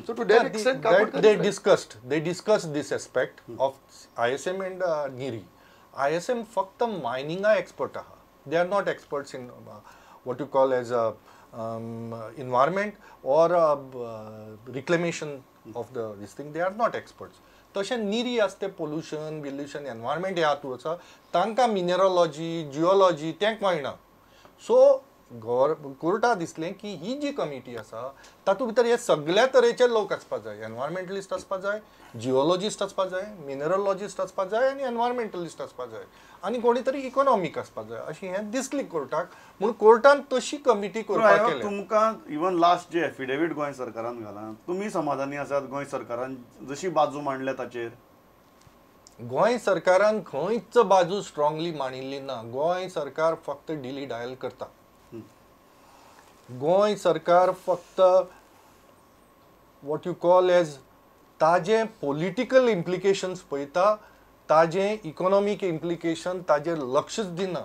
So to that extent they discussed this aspect of ISM and NEERI. ISM फक्त मायनिंगा expert आहा. They are not experts in what you call as a environment or reclamation of the this thing. They are not experts. तशें निरी आसता ते pollution बिल्युशन environment ह्या हातूंत आसा, तांकां मिनरलॉजी जियोलॉजी तें कळना. सो कोर्टा दिसलें की ही जी कमिटी आसा तातूंत भितर हे सगळ्या तरेचे लोक आसपा जाय. एनवायरमेंटलिस्ट आसपा जाय, जियोलॉजिस्ट आसपा जाय, मिनरलॉजिस्ट आसपा जाय आनी एनवायरमेंटलिस्ट आसपा जाय आनी कोणी तरी इकॉनॉमीक आसपा जाय, अशें हें दिसली कोर्टाक. म्हूण कोर्टान तशी कमिटी करपाक केली. तुमकां इवन लास्ट जे एफिडेवीट गोंय सरकारान घालां, तुमी समाधानी आसात गोंय सरकारान जशी बाजू मांडल्या ताचेर? गोंय सरकारान खंयच बाजू स्ट्रांगली मांडिल्ली ना. गोंय सरकार फक्त डिली डायल करता. गोंय सरकार फक्त what you call as ताजे पॉलिटिकल इम्प्लिकेशन्स पळयता, ताजे इकॉनॉमीक इम्प्लिकेशन ताजेर लक्षच दिना.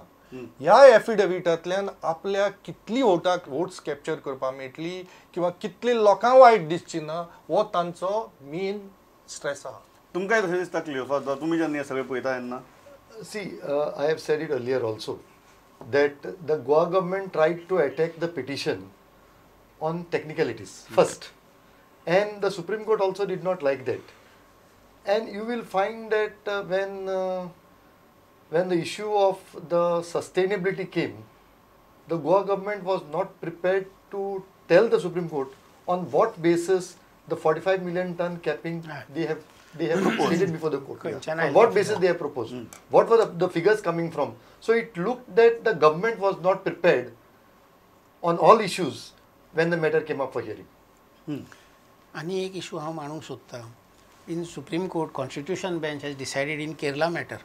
ह्या एफिडेविटांतल्यान आपल्याक कितली वोटाक वोट्स कॅप्चर करपाक मेळटली किंवा कितली लोकांक वायट दिसची ना हो तांचो मेन स्ट्रेस आहा. तुमकां तशें दिसता क्लियोफास, तुमी जेन्ना हें सगळें पळयता तेन्ना? See, I have said it earlier also that the Goa government tried to attack the petition on technicalities first, and the Supreme Court also did not like that. And you will find that when the issue of the sustainability came, the Goa government was not prepared to tell the Supreme Court on what basis the 45 million ton capping they have stated before the court. On what basis they have proposed? What were the figures coming from? So it looked that the government was not prepared on all issues when the matter came up for hearing. आनी एक issue हांव मांडूंक सोदतां. In Supreme Court, Constitution Bench has decided in Kerala matter,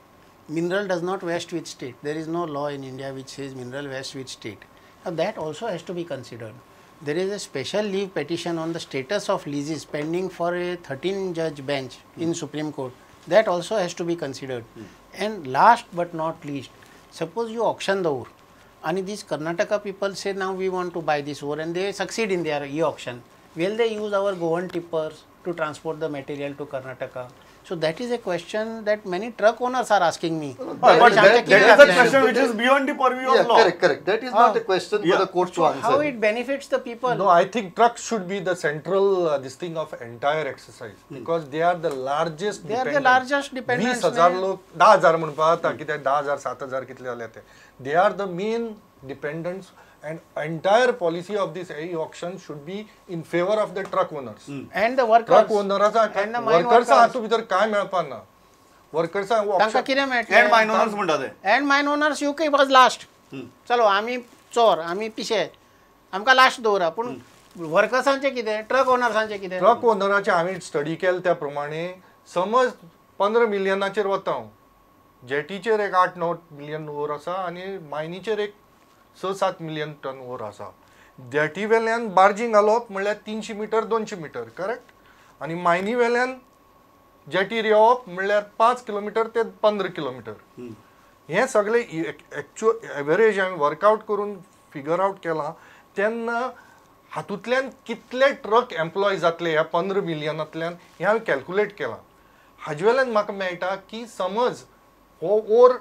mineral does not vest with state. There is no law in India which says mineral vests with state. Now that also has to be considered. There is a special leave petition on the status of leases pending for a 13-judge bench in Supreme Court. That also has to be considered. And last but not least, suppose you auction the ore, and these Karnataka people say now we want to buy this ore, and they succeed in their e-auction. Will they use our Goan tippers to transport the material to Karnataka? So that is a question that many truck owners are asking me. But that is a question which is beyond the purview of law. Correct, correct. That is not a question for the court to answer. How it benefits the people? No, I think trucks should be the central this thing of entire exercise, because they are the largest. They are the largest dependents. 20,000 लोक 10,000 म्हणपा जाता, कित्याक 10,000 7,000 कितले जाले ते. They are the main dependents, and entire policy of this e-auction should be in favor of the truck owners. And the workers. Truck owners and the mine workers हातूंत भितर काय मेळपा ना. Workers तांकां कितें मेळटलें? And mine owners म्हणटा ते. And mine owners UK was last. चलो आमी चोर, आमी पिशे, आमकां लास्ट दवरा. पूण वर्कर्सांचें कितें, ट्रक ओनर्सांचें कितें? ट्रक ओनराचें हांवें स्टडी केलें त्या प्रमाणे समज 15 मिलियनाचेर वता हांव, जेटीचेर एक 8-9 मिलियन ओर आसा आनी मायनीचेर एक 6-7 मिलियन टन ओर आसा. जेटी वेल्यान बार्जींग घालप म्हणल्यार 300 मिटर 200 मिटर, करेक्ट? आनी मायनी वेल्यान जेटीर येवप म्हणल्यार 5 किलोमिटर ते 15 किलोमिटर. हें सगळें एक्चुअल एवरेज हांवें वर्कआवट करून फिगर आवट केलां तेन्ना हातूंतल्यान कितले ट्रक एम्प्लॉय जातले ह्या 15 मिलियनांतल्यान हें हांवें कॅल्कुलेट केलां. हाजे वेल्यान म्हाका मेळटा की समज हो ओर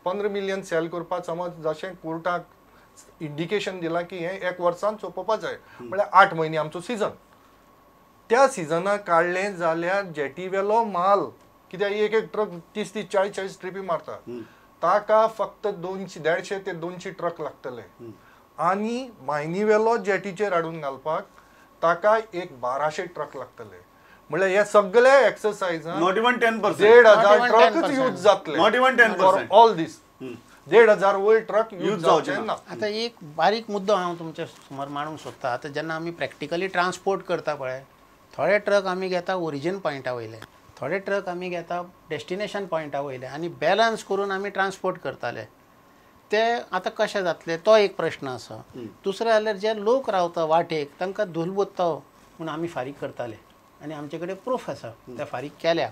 15 मिलियन सेल करपाक समज जशें कोर्टाक इंडिकेशन दिलां की हें एक वर्सान सोंपोवपा जाय, म्हळ्यार 8 म्हयने आमचो सिजन, त्या सिजनाक काडलें जाल्यार जेटी वेलो म्हाल कित्याक एक एक ट्रक 30-30, 40-40 ट्रिपी मारता, ताका फक्त 150 ते 200 ट्रक लागतले. आनी मायनी वेलो जेटीचेर हाडून घालपाक ताका एक 1200 ट्रक लागतले. म्हणल्यार हे सगळे एक्सरसाइजान not even 10%, 1,500 ट्रकच यूज जातले. Not even 10% all these 1,500 वयर ट्रक यूज जावचे ना. आतां एक बारीक मुद्दो हांव तुमच्या समोर मांडूंक सोदता. आतां जेन्ना आमी प्रॅक्टिकली ट्रान्सपोर्ट करता पळय, थोडे ट्रक आमी घेता ओरिजीन पॉयंटा वयले, थोडे ट्रक आमी घेता डेस्टिनेशन पॉयंटा वयले, आनी बॅलन्स करून आमी ट्रान्सपोर्ट करताले. ते आतां कशें जातले तो एक प्रश्न आसा. दुसरें जाल्यार जे लोक रावता वाटेक तांकां धुलबोत्तो म्हूण आमी फारीक करताले आनी आमचे कडेन प्रूफ आसा ते फारीक केल्या,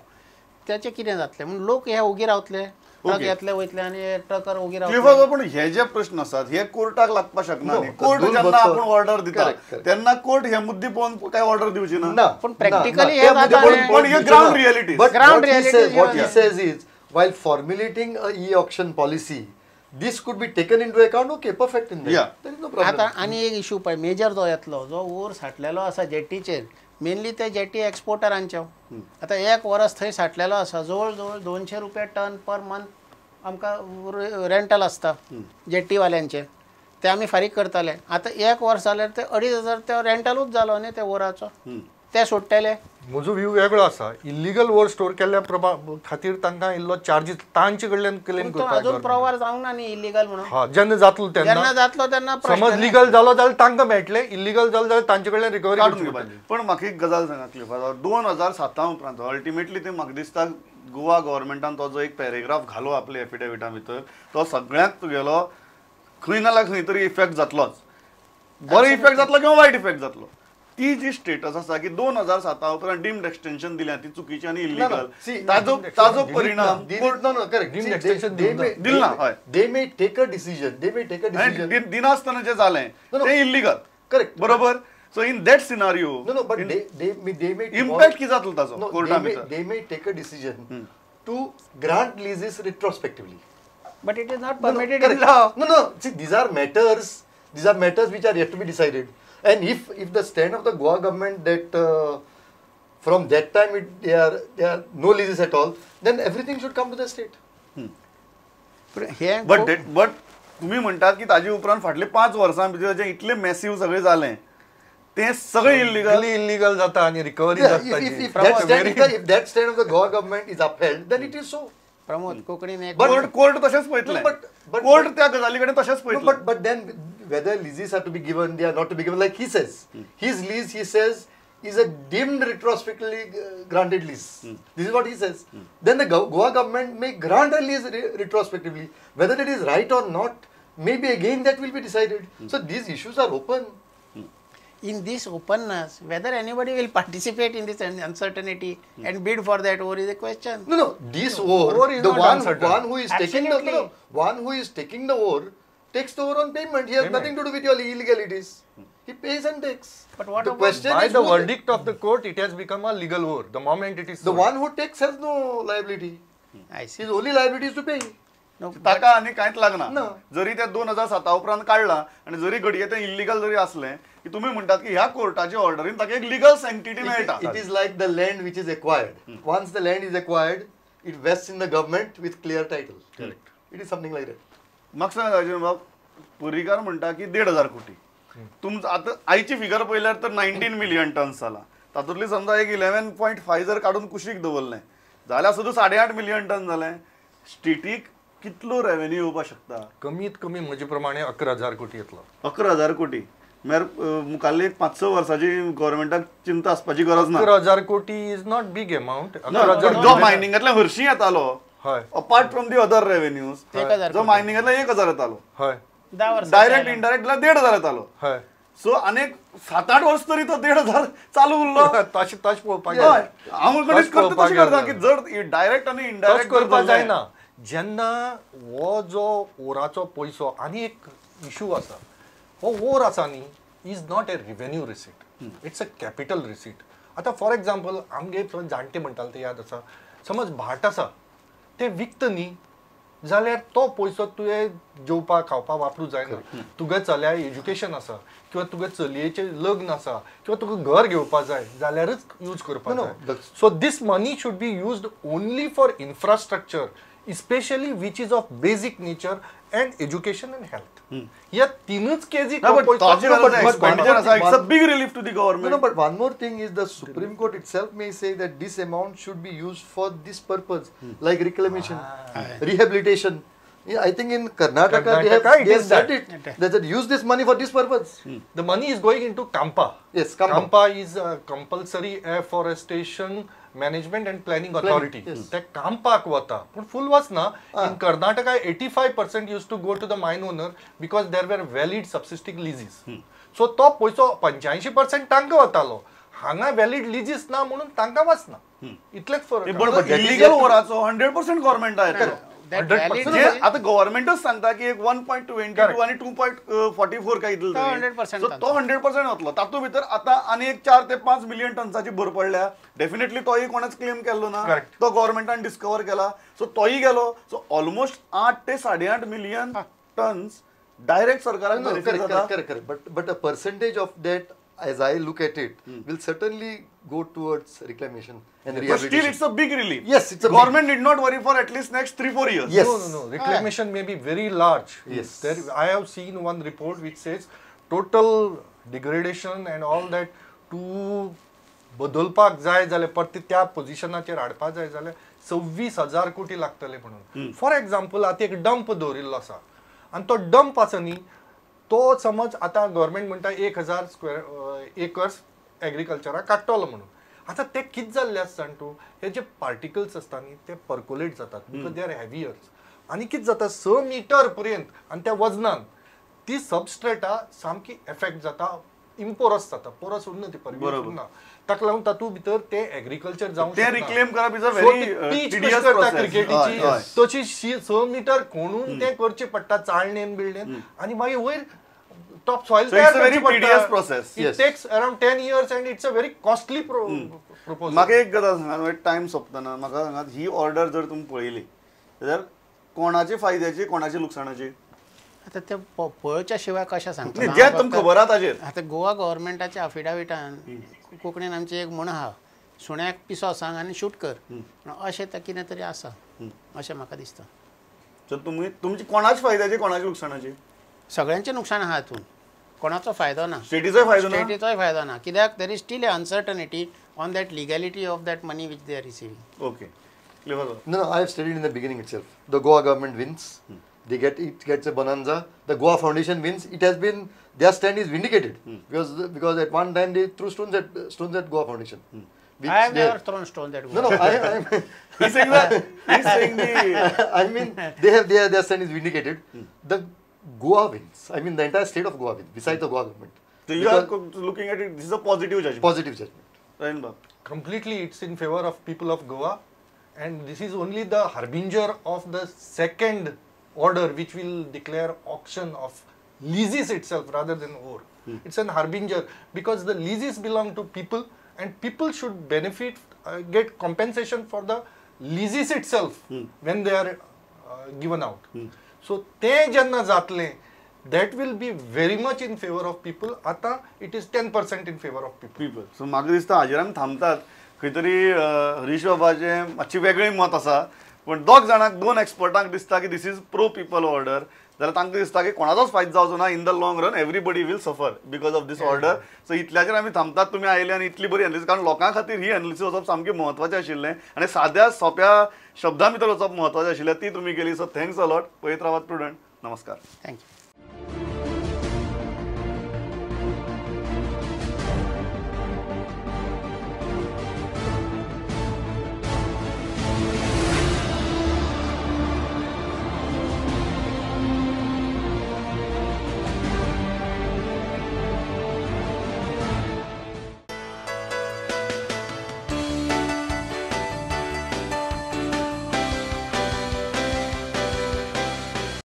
तेचें कितें जातलें? म्हूण लोक हे ओगी रावतले. ट्रक येतले वयतले आनी ट्रकर ओगी रावतले. पण हे जे प्रश्न आसात हे कोर्टाक लागपाक शकना. कोर्ट जेन्ना आपूण ऑर्डर दिता तेन्ना कोर्ट हे मुद्दे पळोवन काय ऑर्डर दिवची ना. पण प्रॅक्टिकली हे जाता. पण हे ground reality. Ground reality what he says is while formulating a e-auction policy, this could be taken into account. Okay, perfect in that. Yeah. There is no problem. आता आनी एक इशू पळय मेजर जो येतलो जो ओर साठलेलो आसा जेटीचेर मेनली ते jetty एक्सपोर्टरांचे. आतां एक वरस थंय साठलेलो आसा जवळ जवळ 200 रुपया टन पर मंथ आमकां रेंटल आसता जेटीवाल्यांचे, ते आमी फारीक करताले. आतां एक वर्स जाल्यार ते 2500 ते रेंटलूच जालो न्ही ते ओराचो, ते सोडटले. म्हजो व्यू वेगळो आसा. इल्लिगल ओर स्टोर केल्ल्या खातीर तांकां इल्लो चार्जीस तांचे कडल्यान क्लेम करपाक अजून प्रवार जावंक ना न्ही इल्लिगल म्हणून. हा, जेन्ना जातलो तेन्ना जातलो तेन्ना समज लिगल जालो जाल्यार तांकां मेळटलें, इल्लिगल जालो जाल्यार तांचे कडल्यान रिकवरी काडून घेवपाची. पण म्हाका एक गजाल सांगा क्लिफा, 2007 उपरांत अल्टिमेटली ते म्हाका दिसता गोवा गव्हर्मेंटान तो जो एक पॅरेग्राफ घालो आपल्या एफिडेविटा भितर तो सगळ्यांक तुगेलो खंय ना खंय तरी इफेक्ट जातलोच. बरो इफेक्ट जातलो किंवा वायट इफेक्ट जातलो. ती जी स्टेटस आसा की 2007 उपरांत डीम्ड एक्सटेन्शन दिल्या ती चुकीची आनी इल्लीगल, ताजो ताजो परिणाम दिलना. हय, they may take a decision, they may take a decision दिनासतना जें जालें तें इल्लीगल. करेक्ट, बरोबर. So in that scenario no no but they may impact कितें जातलो ताजो कोर्टा भितर. They may take a decision to grant leases retrospectively, but it is not permitted in law. No no, see these are matters, these are matters which are yet to be decided. And if the stand of the Goa government that from that time there are no leases at all, then everything should come to the state. But तुम्ही म्हणतात की ताजे उपरांत फाटले 5 वर्सां भितर जे इतले massive सगळे जाले ते सगळे इल्लीगल इल्लीगल जाता आनी रिकवरी जाता. If that stand of the Goa government is upheld, then it is so. Pramod कोंकणीन court तशेंच पळयतलें, कोर्ट त्या गजाली कडेन तशेंच पळयतलें. But then whether leases are to be given, they are not to be given, like he says. His lease, he says, is a deemed retrospectively granted lease. This is what he says. Then the Goa government may grant a lease retrospectively. Whether it is right or not, maybe again that will be decided. So these issues are open. In this openness, whether anybody will participate in this uncertainty and bid for that ore is a question. No, no, this ore, the one who is taking the, no, one who is taking the ore takes the ore on payment. He has nothing to do with your illegalities. He pays and takes. But what the about question by is the verdict of the court, it has become a legal ore. The moment it is the one who takes has no liability. I see. His only liability is to pay. ताका आनी कांयच लागना. जरी ते 2007 उपरांत काडला आनी जरी घडये ते इल्लीगल जरी असले की तुम्ही म्हणटात की ह्या कोर्टाच्या ऑर्डरीन ताका एक लिगल सँक्टिटी मेळटा. It is like the land which is acquired. Once the land is acquired, it vests in the government with clear title. Correct. It is something like that. म्हाका सांग राजन बाब, पर्रीकार म्हणटा की 1,500 कोटी. तुमचं आतां आयची फिगर पळयल्यार तर 19 मिलियन टन्स जाला. तातूंतली समजा एक 11.5 जर काडून कुशीक दवरलें जाल्यार सुद्दां 8.5 मिलियन टन जालें. स्टेटीक कितलो रेवेन्यू येवपाक शकता? कमीत कमी म्हजे प्रमाणे 11,000 कोटी येतलो. 11,000 कोटी म्हळ्यार मुखाल्ले एक 5-6 वर्सांची गव्हर्मेंटाक चिंता आसपाची गरज ना. 11,000 कोटी is not big amount. जो मायनिंगांतल्यान हरशीं येतालो, हय, apart from the other revenues, जो मायनिंगांतल्यान 1,000 येतालो, हय, डायरेक्ट इनडायरेक्ट 1,500 येतालो. हय, सो आनीक 7-8 वर्स तरी तो 1,500 चालू उरलो. तशें तशें पळोवपाक जाय. हांव गणीत करता तशें करता की जर डायरेक्ट आनी इनडायरेक्ट करपाक जायना. जेन्ना हो जो ओराचो पयसो आनी एक इशू आसा, हो ओर आसा न्ही, is not a revenue receipt, it's a capital receipt. आतां फॉर एग्जाम्पल आमगे जाणटे म्हणटाले ते याद आसा, समज भाट आसा तें विकता न्ही जाल्यार तो पयसो तुवें जेवपाक खावपाक वापरूंक जायना. तुगे चल्या एज्युकेशन आसा किंवा तुगे चलयेचें लग्न आसा किंवा तुका घर घेवपाक जाय जाल्यारच यूज करपाक जाय. So this money should be used only for infrastructure, especially which is of basic nature and education and health. या तीनच KG it's a big relief to the government. No, but one more thing is the Supreme Court itself may say that this amount should be used for this purpose, like reclamation, rehabilitation. Yeah, I think in Karnataka they have said it. They said use this money for this purpose. The money is going into CAMPA. Yes, CAMPA. CAMPA is a compulsory afforestation management and planning authority. ते कामपाक वता पूण फुल वचना. In Karnataka 85% used to go to the mine owner because there were valid subsisting leases. So तो पयसो 85% तांकां वतालो. हांगा valid लिजीस ना म्हणून तांकां वचना. इतलेच फरक. इलिगल ओराचो 100% गव्हर्मेंटा येतलो. 100%. आता गव्हर्नमेंटच सांगता की एक 1.22 आणि 2.44 काय इतलो 100%, सो तो 100% वतलो. तातूंत भितर आता आनी एक 4 ते 5 मिलियन टन्साची भर पडल्या. डेफिनेटली तोय कोणेच क्लेम केल्लो ना, तो गव्हर्नमेंटान डिस्कवर केला, सो तोय गेलो. सो ऑलमोस्ट 8 ते 8.5 मिलियन टन्स डायरेक्ट सरकाराक बेनिफिट जाता. Correct, correct. But a percentage of that, as I look at it, will certainly go towards reclamation and rehabilitation. But still, it's a big relief. Yes, it's a government need not worry for at least next 3-4 years. Yes. No, no, no. Reclamation may be very large. Yes. There, I have seen one report which says total degradation and all that to बदलपाक जाय जाल्यार परत त्या पोजिशनाचेर हाडपाक जाय जाल्यार 26,000 कोटी लागतले म्हणून. फॉर एग्जाम्पल, आतां एक डंप दवरिल्लो आसा आनी तो डंप आसा न्ही, तो समज आतां गव्हर्मेंट म्हणटा 1,000 स्क्वेअर एकर्स एग्रीकल्चराक काडटलो म्हणून. आतां ते कितें जाल्ले आसा जाण तूं, हे जे पार्टिकल्स आसता न्ही ते पर्कोलेट जातात because they are हेवियर्स. आनी कितें जाता 6 मिटर पर्यंत आनी त्या वजनान ती सबस्ट्रेटा सामकी एफेक्ट जाता, इम्पोरस जाता, पोरस उरना, ती परवीस उरना. ताका लागून तातूंत भितर ते एग्रीकल्चर जावंक शकना. ते रिक्लेम करप is a very tedious process. क्रिकेटीची तशी 6 मिटर खणून ते करचे पडटा, चाळणेन बिळणेन, आनी मागीर वयर टॉप सॉयल तयार करची पडटा. It takes around 10 years and it's a very costly proposal. म्हाका एक गजाल सांगात, टायम सोंपतना म्हाका सांगात, ही ऑर्डर जर तुमी पळयली जाल्यार कोणाची फायद्याची कोणाची लुकसाणाची? आतां ते पळोवच्या शिवाय कशें सांगता? जें तुमकां खबर आहा ताजेर. आतां गोवा गव्हर्मेंटाच्या अफिडाविटान कोंकणीन आमची एक म्हण आहा, सुण्याक पिसो सांग आनी शूट कर, अशें तें कितें तरी आसा अशें म्हाका दिसता. सो तुमी तुमची कोणाच फायद्याची कोणाची लुकसाणाची? सगळ्यांचें नुकसान आहा हातूंत, कोणाचो फायदो ना, स्टेटीचोय फायदो ना, स्टेटीचोय फायदो ना. कित्याक there is still a uncertainty on that legality of that money which they are receiving. Okay. No, no, I have stated in the beginning itself. The Goa government wins. They get, it gets a bonanza. The Goa Foundation wins. It has been, their stand is vindicated because at one time they threw stones at Goa Foundation. I have never thrown stones at Goa. No, no, I he's saying that. He's saying the. I mean, they have their stand is vindicated. The Goa wins. I mean, the entire state of Goa wins. Besides the Goa government. So you are looking at it. This is a positive judgment. Positive judgment. Right, completely, it's in favor of people of Goa, and this is only the harbinger of the second order which will declare auction of leases itself rather than ore. It's an harbinger because the leases belong to people and people should benefit, get compensation for the leases itself when they are given out. So te janna jatle, that will be very much in favor of people. Ata it is 10% in favor of people. People. So म्हाका दिसता हाजेर आमी थांबतात. खंय तरी हरीश बाबाचें मातशें वेगळें मत आसा, पूण दोग जाणांक, दोन एक्सपर्टांक दिसता की this is pro people order, जाल्यार तांकां दिसता की कोणाचोच फायदो जावचो ना, in the long run everybody will suffer because of this order. So इतल्याचेर आमी थांबतात. तुमी आयले आनी इतली बरी एनालिसीस, कारण लोकां खातीर ही एनालिसीस वचप सामकें म्हत्वाचें आशिल्लें आनी साद्या सोंप्या शब्दां भितर वचप म्हत्वाचें आशिल्लें, ती तुमी केली. So thanks a lot. पळयत रावात प्रुडंट. नमस्कार. Thank you.